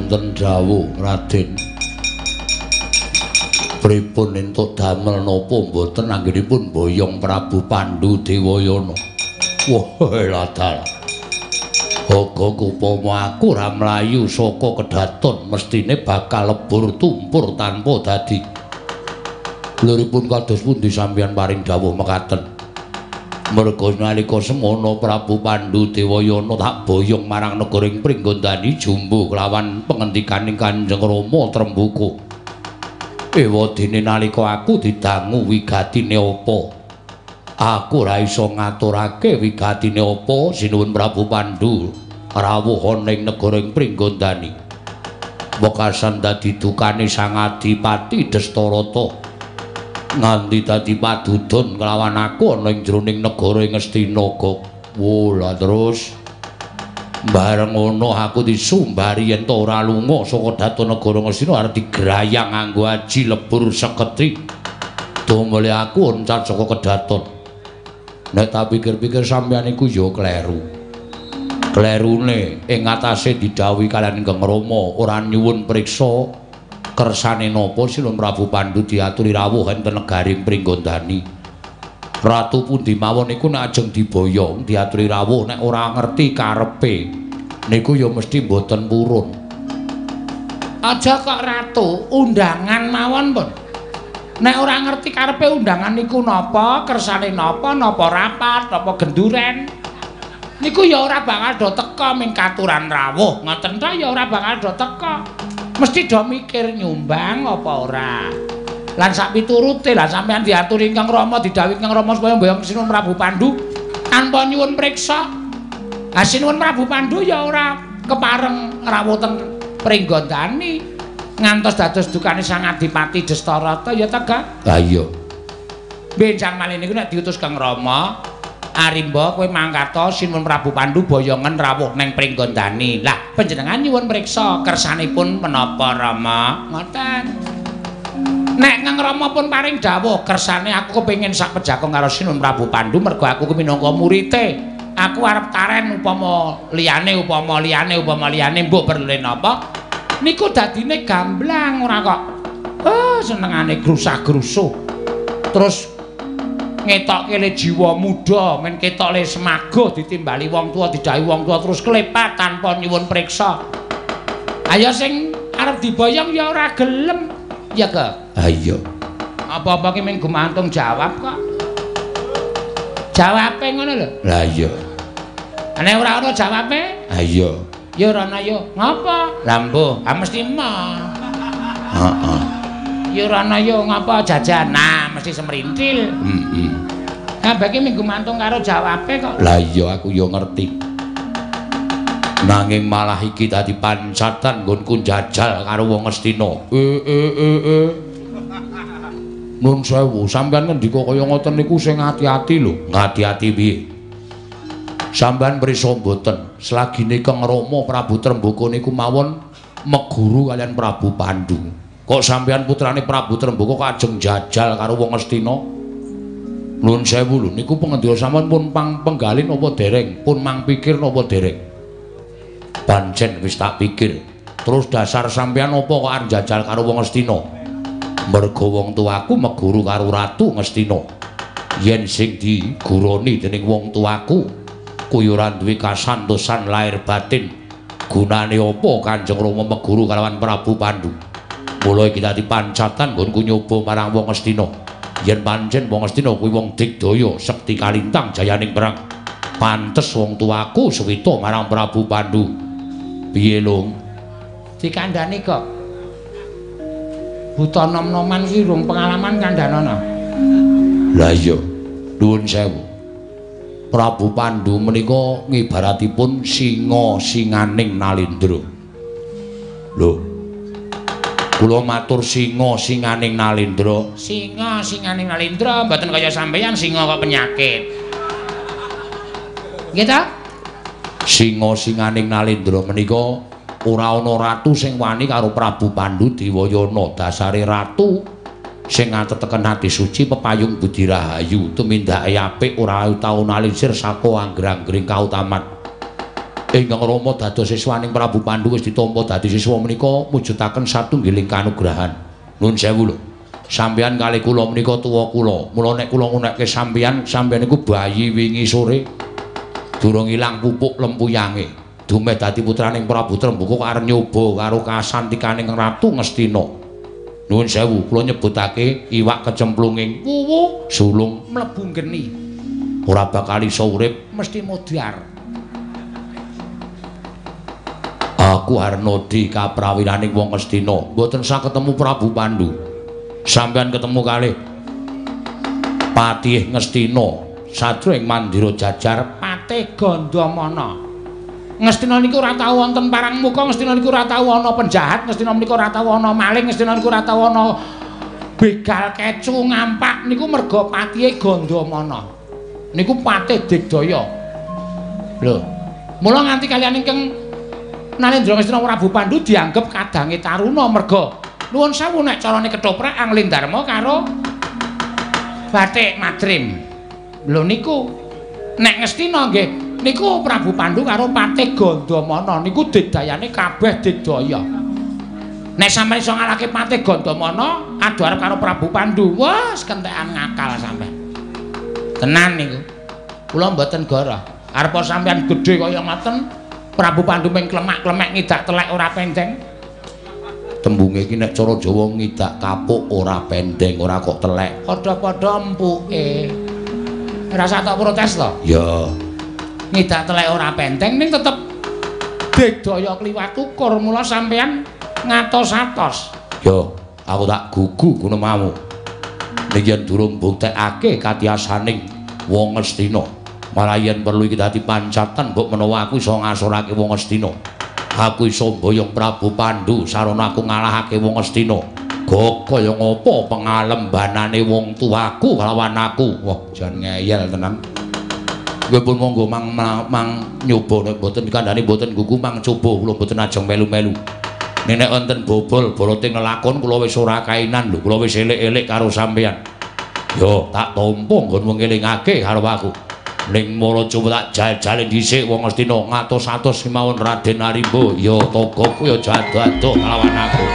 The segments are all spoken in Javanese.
Wonten dawuh Raden. Pripun entuk damel napa mboten anggenipun boyong Prabu Pandhu Dewayana? Wah, ladal. Oga upama aku ora mlayu saka kedaton mestine bakal lebur tumpur tanpa dadi. Luripun kados pundi sampeyan paring dawuh mekaten? Merga nalika semono Prabu Pandhu Dewayana tak boyong marang negara ing Pringgondani jumbuh kelawan pangandikaning Kanjeng Rama Trembuka. Ewadene nalika aku didangu wigatine apa? Aku ora iso ngaturake wigatine apa sinuwun Prabu Pandhu rawuh ana ing negara ing Pringgondani. Wekasan dadi dukane Sang Adipati Destarata. Nganti dadi padudon kelawan aku ana ing jroning negara ing Ngastina. Wola terus bareng ngono aku disumbari yen to ora lunga saka daton negara Ngastina arep digrayang nganggo aji lebur seketi. Domole aku oncat saka kedaton. Nek tak pikir-pikir sampeyan iku ya kleru. Klerune ing atase didhawuhi kaliyan Ingkang Rama ora nyuwun priksa kersane napa Sinuwun Prabu Pandhu diaturi rawuh enten negaring Pringgondani. Ratu pundi mawon niku nek ajeng diboyong diaturi rawuh nek ora ngerti karepe niku ya mesti mboten purun. Aja kok ratu, undangan mawon pun. Nek ora ngerti karepe undangan niku napa, kersane napa, napa rapat, napa genduren. Niku ya ora bakal do teka ming katuran rawuh, ngoten ta ya ora bakal do teka. Mesti do mikir nyumbang apa ora. Lan sak piturute lah sampean diaturi Ingkang Rama, didhawuhi Ingkang Rama supaya mboyong Sinuwun Prabu Pandhu tanpa nyuwun priksa. Ha Sinuwun Prabu Pandhu ya ora kepareng rawuh teng Pringgondani ngantos dados dukane Sang Adipati Destarata ya ta, Gak? Ha iya. Benjang malih niku nek diutus Kang Rama, Arimba kowe mangkata Sinuwun Prabu Pandhu boyongen rawuh neng Pringgondani. Lah panjenengan nyuwun priksa kersanipun menapa Rama? Ngoten. Nek Kang Rama pun paring dawuh kersane aku kepengin sak pejakon karo Sinuwun Prabu Pandhu mergo aku ku minangka murite. Aku arep taren upama liyane upama liyane upama liyane mbok perlune napa? Niku dadine gamblang ora kok. Oh, senengane grusah-grusuh. Terus ngetokke le jiwa muda, men ketok le semagoh ditimbali wong tua, didhawuhi wong tua terus klepat tanpa nyuwun priksa. Ayo sing arep diboyong ya ora gelem. Ya ke? Ha iya. Apa-apa ki mung gumantung jawab kok. Jawabe ngono lho. Lah iya. Nek ora ana jawabe? Ha iya. Ya ora ana ya. Ngapa? Lah mbuh, ah mesti emoh. Heeh. Ya ora ana ya ngapa jajan. Nah, mesti semrintil. Heeh. Kabeh ki mung gumantung karo jawabe kok. Lah iya aku ya ngerti. Nanging malah iki dadi pancatan nggonku njajal karo wong Ngastina. Nun sewu, sampean ngendika kaya ngoten niku sing ati-ati lho. Ngati-ati piye? Sampean prisa mboten? Selagine Kang Rama Prabu Trembaka niku mawon meguru kalian Prabu Pandhu. Kok sampean putrane Prabu Trembaka kok ajeng jajal karo wong Ngastina? Nun sewu lho, niku pengendika sampean pun pang penggalih napa dereng? Pun mang pikir napa dereng? Pancen wis tak pikir. Terus dasar sampean apa kok arep jajal karo wong Ngastina? Mergo wong tuaku meguru karo Ratu Ngastina. Yen sing diguroni dening wong tuaku kuwi ora duwe kasantosan lahir batin. Gunane apa Kanjeng Rama meguru kalawan Prabu Pandhu? Mula iki dadi pancatan nggonku nyoba marang wong Ngastina. Yen pancen wong Ngastina kuwi wong digdaya, sekti kalintang jayaning perang. Pantes wong tuaku suwita marang Prabu Pandhu. Piye, Lung? Dikandani kok. Buta nom-noman kuwi rung pengalaman kandhanana. Lah iya, nuwun sewu. Prabu Pandhu menika ngibaratipun singa singaning Nalendra. Lho. Kula matur singa singaning Nalendra. Singa singaning Nalendra mboten kaya sampeyan singa kok penyakit. Nggih ta? Singa singaning Nalendra menika ora ana ratu sing wani karo Prabu Pandhu Dewayana. Dasare ratu sing ngateteken ati suci pepayung budi rahayu tumindake apik ora tau nalisir saka angger-anggering kautaman. Ingkang Rama dados siswaning Prabu Pandu wis ditampa dadi siswa menika mujudaken satunggiling kanugrahan. Nuwun sewu lho. Sampeyan kalih kula menika tuwa kula. Mula nek kula ngunekke sampeyan, sampeyan niku bayi wingi sore. Durung ilang pupuk lempuyange. Dumeh dadi putraning Prabu Tremboko arep nyoba karo kasantikaning Ratu Ngastina. Nuwun sewu, kula nyebutake iwak kecemplunging wuwu sulung mlebu geni. Ora bakal iso urip, mesti modar. Aku Arnodi kaprawiraning wong Ngastina, mboten sah ketemu Prabu Pandu. Sampeyan ketemu kalih Patih Ngastina sajroning mandira jajar Patih Gandamana. Ngastina niku ora tau wonten parang muka, Ngastina niku ora tau ana penjahat, Ngastina menika ora tau ana maling, Ngastina niku ora tau ana begal kecu ngampak niku merga Patihe Gandamana. Niku Patih Digdaya. Lho, mula nganti kaliyan ingkang Nalendra Ngastina Prabu Pandu dianggep kadange taruna merga nuwun sewu nek carane ketoprak Anglindarma karo Batik Madrim. Lho niku nek Ngastina nggih niku Prabu Pandu karo Patih Gandamana niku digdayane kabeh digdaya. Nek sampeyan iso ngalahke Patih Gandamana adu arep karo Prabu Pandu, wah kentekan ngakal sampeyan. Tenan niku. Kula mboten goroh. Arepa sampeyan gedhe kaya ngoten, Prabu Pandu ming klemak-klemek ngidak telek ora pendeng. Tembunge iki nek cara Jawa ngidak kapuk ora pendeng, ora kok telek. Padha-padha empuke. Rasa tok protes to? Ya. Ngidak telek ora pendeng ning tetep digdaya kliwat ukur, mula sampeyan ngatos-atos. Ya, aku tak gugu ngono mau. Ning yen durung mbuktekake katiasaning wong Ngastina. Malah yen perlu iki dadi pancatan mbok menawa aku iso ngasorake wong Ngastina. Aku iso mboyong Prabu Pandu sarana aku ngalahake wong Ngastina. Go kaya ngapa pengalembanane wong tuaku kalawan aku. Wah, jan ngeyel tenan. Nggih pun monggo mang mang nyoba nek mboten kandhane mboten gugu mang coba kula mboten ajeng melu-melu. Nek wonten bobol bolote ngelakon kula wis ora kainan lho, kula wis elik-elik karo sampeyan. Yo tak tampa nggon ngelingake karo aku. Ning mara coba tak jajale dhisik wong Ngastina ngatos-atos kemawon Raden Arimba. Ya togoku ya jado-ado kalawan aku.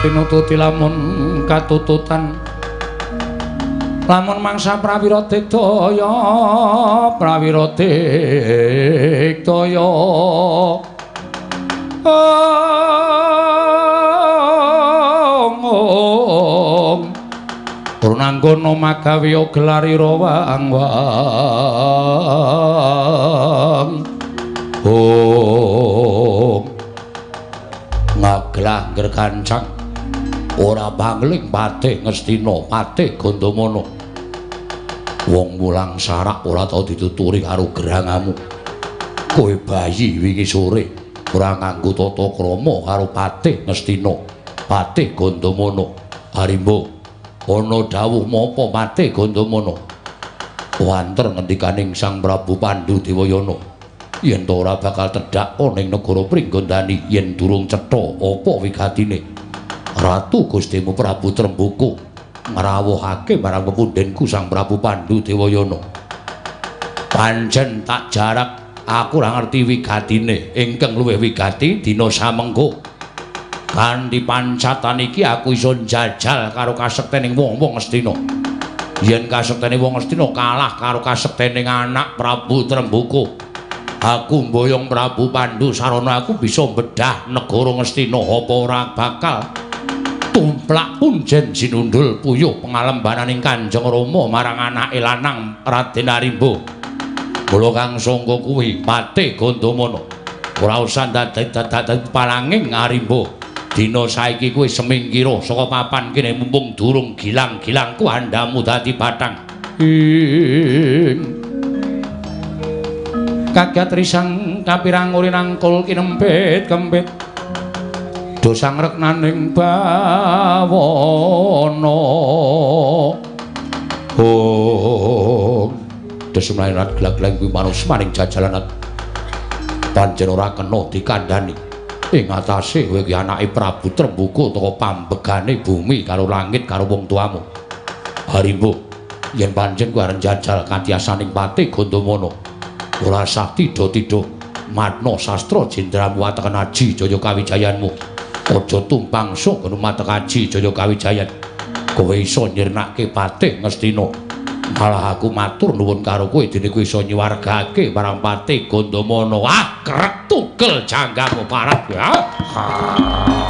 Tinututi lamun katututan lamun mangsa prawira digdaya prawira digdaya ong purnanggono magawe gelarira wang wang ong ngaglah gerkancang ora pangling Patih Ngastina Patih Gandamana. Wong mulang sarak ora tau dituturi karo gerangamu. Kowe bayi wingi sore ora nganggo tata krama karo Patih Ngastina Patih Gandamana. Arimba ana dawuh mapa Patih Gandamana? Wanter ngendikaning Sang Prabu Pandu Dewayana yen to ora bakal tedhak ana ing negara Pringgondani yen durung cetha apa wigatine Ratu Gustimu Prabu Tremboko. ngrawuhake marang pepundhenku Sang Prabu Pandhu Dewayana. Pancen tak jarak aku ora ngerti wigatine, ingkang luwih wigati dina samengko. Kanthi pancatan iki aku iso njajal karo kasektening wong-wong Ngastina. Yen kasektene wong Ngastina kalah karo kasektening anak Prabu Tremboko, aku mboyong Prabu Pandhu sarana aku bisa bedah negara Ngastina. Apa ora bakal tumplak punjen sinundul puyuh pengalembananing Kanjeng Rama marang anake lanang Raden Arimba. Mula kang sangka kuwi Patih Gandamana ora usah dadi palanging Arimba. Dina saiki kuwi semingkira saka papan kene mumpung durung gilang-gilangku andhamu dadi bathang. Kagat risang kapirang uri nangkul kinempit kempit dosang reknaning bawana. Oh, desumlayan gelag-gelag kuwi manus maning jajalan pancen ora kena dikandhani. Ing atase kowe iki anake Prabu Tremboko teka pambegane bumi karo langit karo wong tuamu. Harimba, yen pancen kowe arep njajal katiyasaning Patih Gandamana, ora sah tidha-tidha matna sastra jendramu ateken aji jaya kawijayanmu. Aja tumpang sok matek aji jaya kawijayan. Kowe iso nyirnake Patih Ngastina. Malah aku matur nuwun karo kowe dene kowe iso nyuwargake marang Patih Gandamana. Ah, krek tugel janggamu parat ya. Bapak.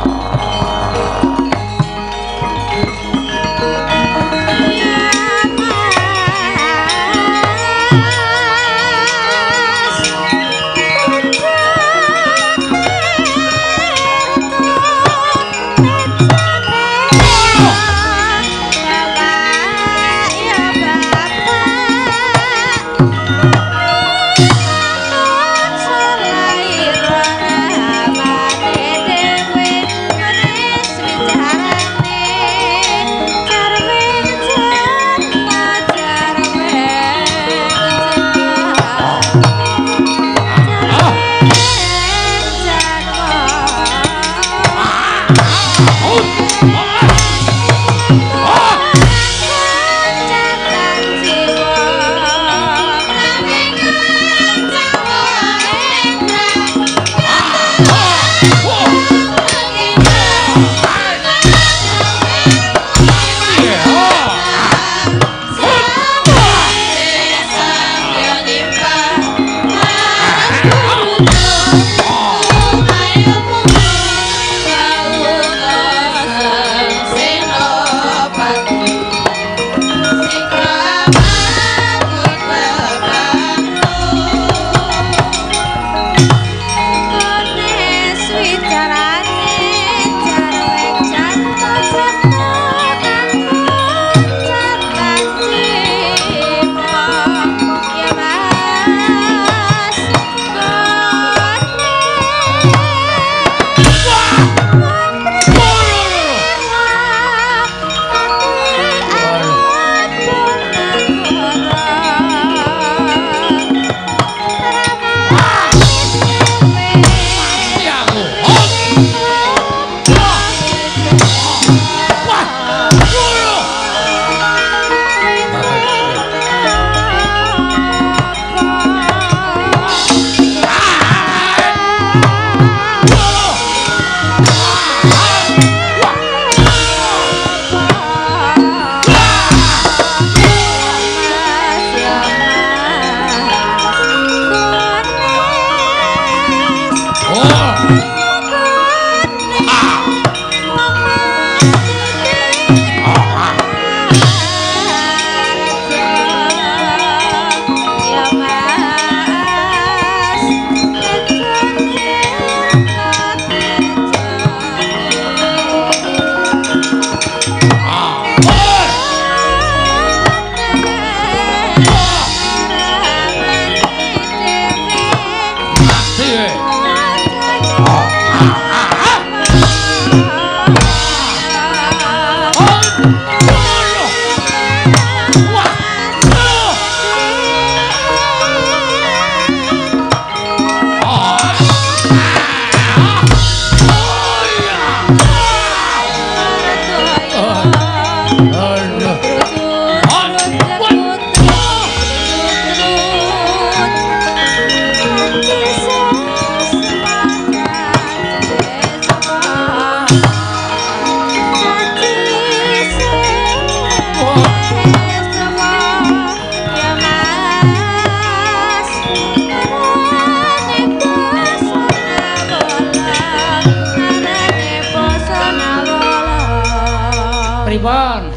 Pripun?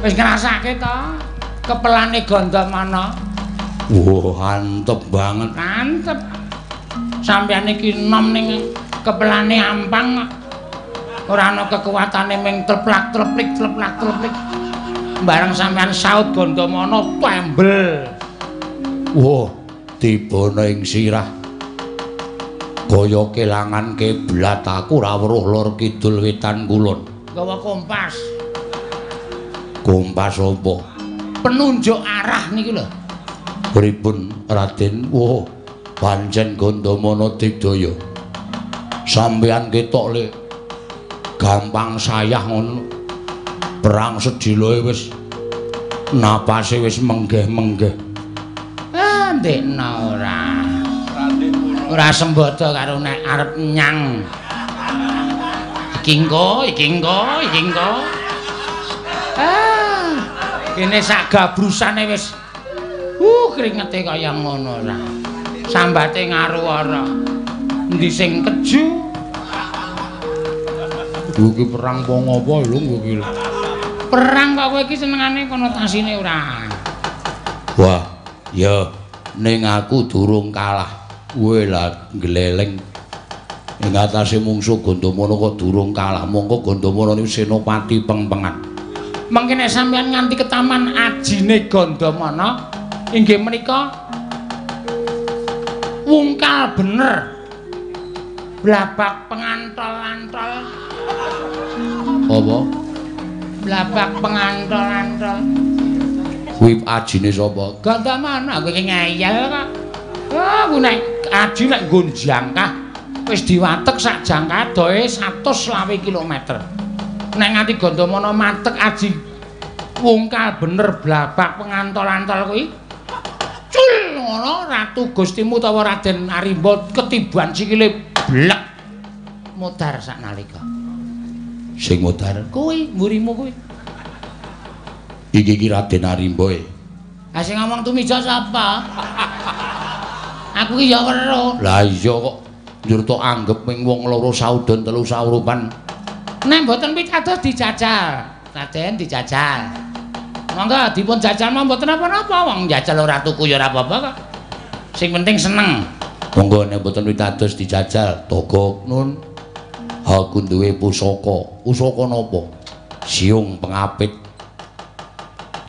Wis ngrasake to kepelane Gandamana? Wah, antep banget. Antep. Sampeyan iki nom ning kepelane ampang ora ana kekuatane ming tleplak-tleplik tleplak-tleplik. Bareng sampeyan saut Gandamana tembel. Wah, tibana ing sirah. Kaya kelangan kiblat aku ora weruh lor kidul wetan kulon. Gawa kompas. Kompas apa? Penunjuk arah niki lho. Pripun Raden? Wah, pancen Gandamana digdaya. Sampeyan ketok lek gampang sayah ngono. Perang sediloe wis napase wis menggeh-menggeh. Ah, ndekno ora. Ora sembodo karo nek arep nyang. Iki engko, iki engko, iki engko. Ah, kene sak gabrusane wis kringete kaya ngono ora. Sambate ngaruwara. Endi sing keju? Iki perang apa ngopo lho iki? Perang kok kowe iki senengane konotasine ora. Wah, ya ning aku durung kalah. Kowe lah gleleng ing atase mungsuh Gandamana kok durung kalah. Mongko Gandamana niku senopati pengpengan. Mangke nek sampeyan nganti ketaman ajine Gandamana inggih menika wungkal bener. Blabak pengantol-antol. Apa? Blabak pengantol-antol. Kuwi ajine sapa? Gandamana kowe iki ngeyel kok. Ah, ku nek aji nek nggon jangkah wis diwatek sak jangkah adohe 120 km. Nek nganti Gandamana matek aji wungkal bener blabak pengantol-antol kuwi. Cul ngono Ratu Gustimu utawa Raden Arimba ketiban sikile blek modar sak nalika. Sing modar kuwi mburimu kuwi. Iki iki Raden Arimba e. Ha sing ngomong tumija sapa? Aku ki ya weruh. Lah iya kok njur tok anggep ming wong loro saudon telu saurupan. Nek mboten pitados dijajal. Raden dijajal. Monggo dipun jajal mawon mboten napa-napa, wong njajal ora tuku ya ora apa-apa kok. Sing penting seneng. Monggo nek mboten pitados dijajal, Togok Nun. Aku duwe pusaka. Pusaka napa? Siung pengapit.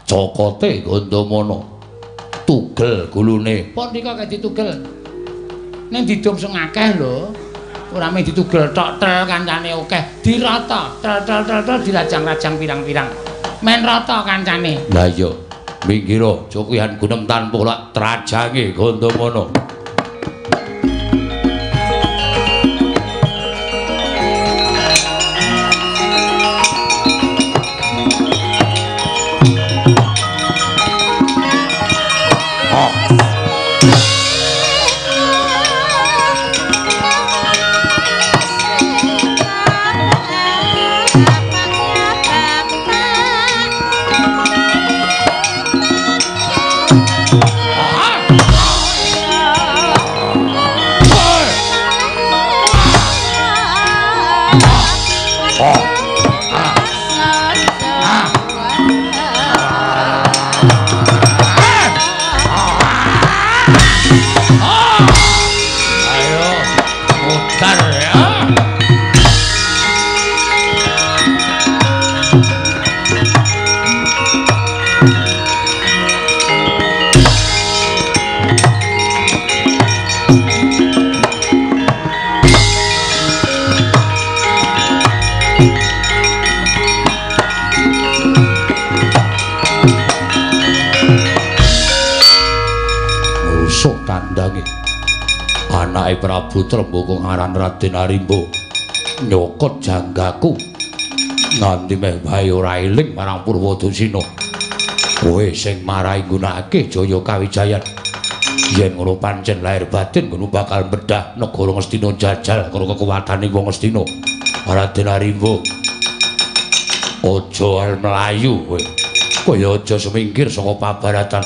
Cokote Gandamana. Tugel gulune. Pon nika kaya ditugel. Ning didum sing akeh lho. Ora mung ditugel tok tel kancane akeh. Dirata, tel tel tel tel dirajang-rajang pirang-pirang. Men rata kancane. Lah iya, minggira jokihan gunem tanpa lak trajange Gandamana. Anake Prabu Tremboko aran Raden Arimba nyokot janggaku nganti meh wae ora eling marang Purwadasina. Kowe sing marai nggunakake Jaya Kawijayan. Yen ngono pancen lahir batin ngono bakal medhah negara Ngastina jajal karo kekuwatane wong Ngastina. Raden Arimba, aja mlayu kowe. Kowe aja sumingkir saka pabaratan.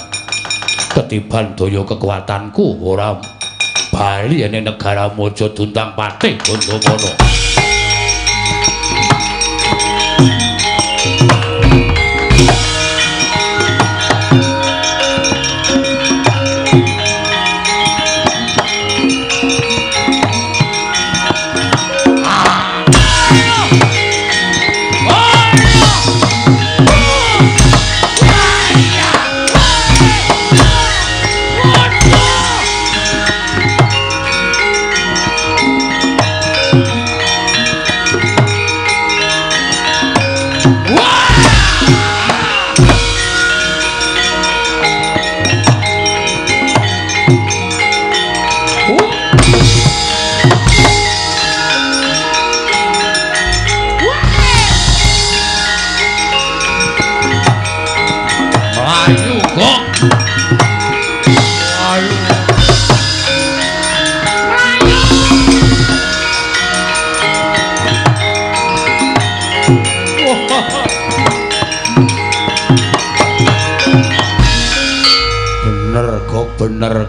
Ketiban daya kekuatanku ora bali ene negaramu aja duntang patih Gandamana.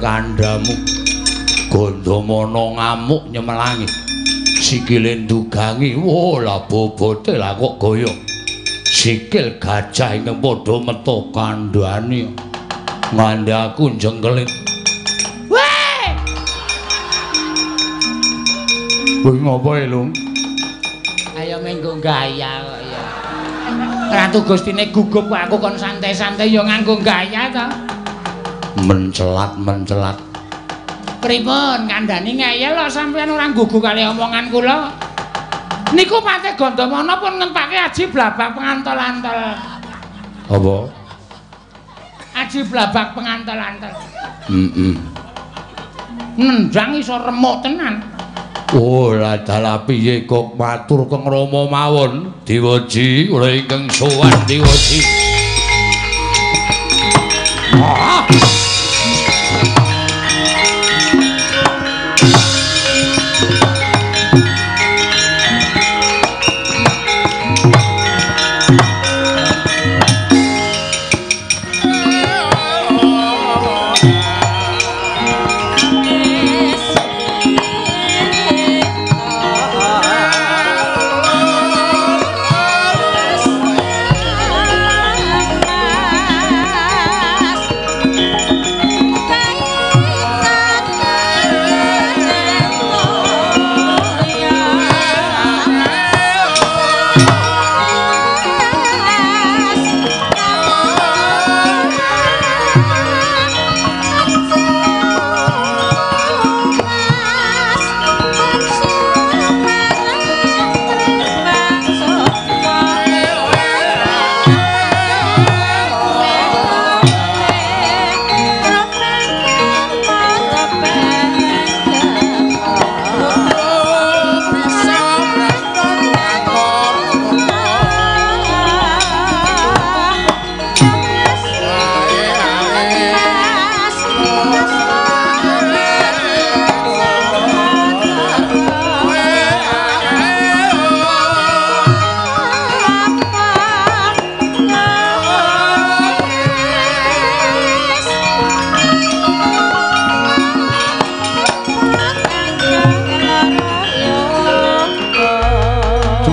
kandhamu. Gandamana ngamuk nyemelangi. Sikile ndugangi, wah lah bobote lah kok gaya. Sikil gajah ingkang padha metu kandhane. Ngandhe aku jengkelit. Weh! Kowe ngopo e, Lung? Ayo menggo gaya kok ya. Ratu Gustine gugup kok aku kon santai-santai ya nganggo gaya to. Mencelat-mencelat. Pripun kandhani ngeyel kok sampeyan ora gugu kali omongan kula? Niku Patih Gandamana pun ngentake aji blabak pengantol-antol. Apa? Aji blabak pengantol-antol. Heeh. Nendang iso remuk tenan. Oh, lah dalah piye kok matur Kang Rama mawon Dewaji, kula ingkang sowan Dewaji. Ah.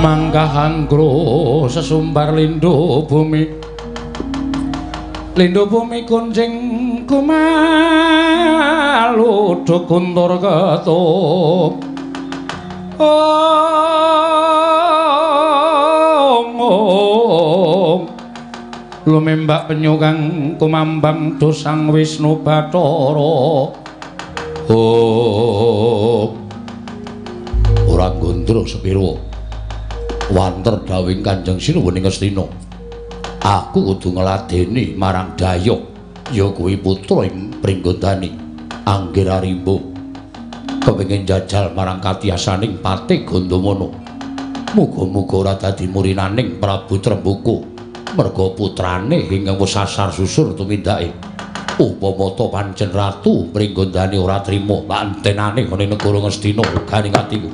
Mangkahangro sesumbar lindo bumi, lindo bumi kuncing kumalu kuntur ketup. Om lumembak penyu kang kumambang dosang Wisnu Bathara. Om ora gondro sepiro wanter dawing Kanjeng Sinuwun ing Ngastina. Aku kudu ngladeni marang Dayok, ya kuwi putra ing Pringgondani Anggir Arimba. Kepengin jajal marang katiyasaning Patih Gandamana. Muga-muga ora dadi murinaning Prabu Tremboko, merga putrane ingkang wis sasar susur tumindake. Upama ta pancen Ratu Pringgondani ora trima, tak entenane ngene negara Ngastina uganing atiku.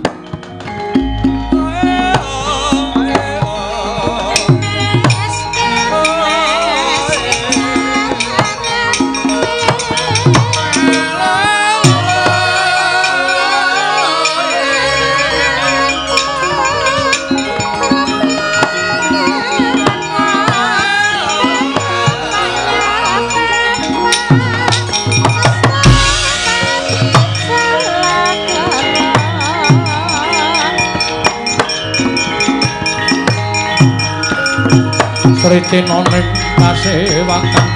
Sritinoning kasewakan